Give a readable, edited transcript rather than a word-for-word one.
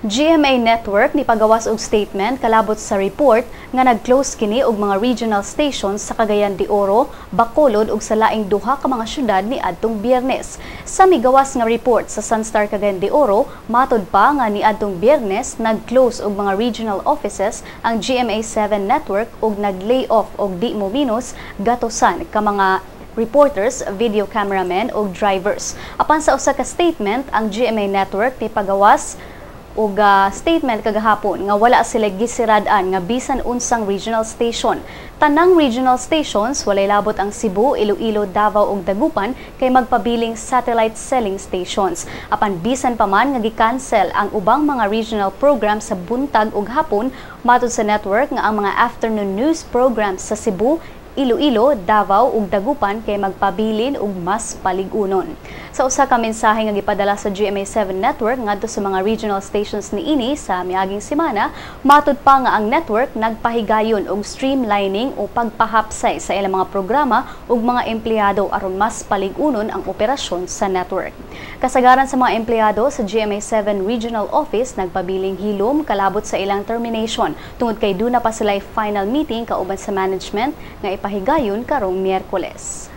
GMA Network ni pagawas og statement kalabot sa report nga nag-close kini og mga regional stations sa Cagayan de Oro, Bacolod ug sa laing duha ka mga syudad ni adtong Biyernes. Sa migawas nga report sa Sunstar Cagayan de Oro, matod pa nga ni adtong Biyernes nag-close og mga regional offices ang GMA7 Network ug nag-lay off og di mo minus gatosan ka mga reporters, video cameramen ug drivers. Apan sa usa ka statement, ang GMA Network ni pagawas og statement kagahapon nga wala sila gisirad-an nga bisan unsang regional station. Tanang regional stations, walay labot ang Cebu, Iloilo, Davao ug Dagupan, kay magpabiling satellite selling stations. Apan bisan pa man nga gi-cancel ang ubang mga regional programs sa buntag ug hapon, matud sa network nga ang mga afternoon news programs sa Cebu, Iloilo, Davao ug Dagupan kay magpabilin og mas paligunon. Sa usa ka mensahe nga gipadala sa GMA7 Network ngadto sa mga regional stations niini sa miaging semana, matud pa nga ang network nagpahigayon og streamlining o pagpahapsay sa ilang mga programa ug mga empleyado aron mas paligunon ang operasyon sa network. Kasagaran sa mga empleyado sa GMA7 Regional Office nagpabiling hilom kalabot sa ilang termination tungod kay duna pa sila final meeting kauban sa management nga ipahigayon karong Miyerkules.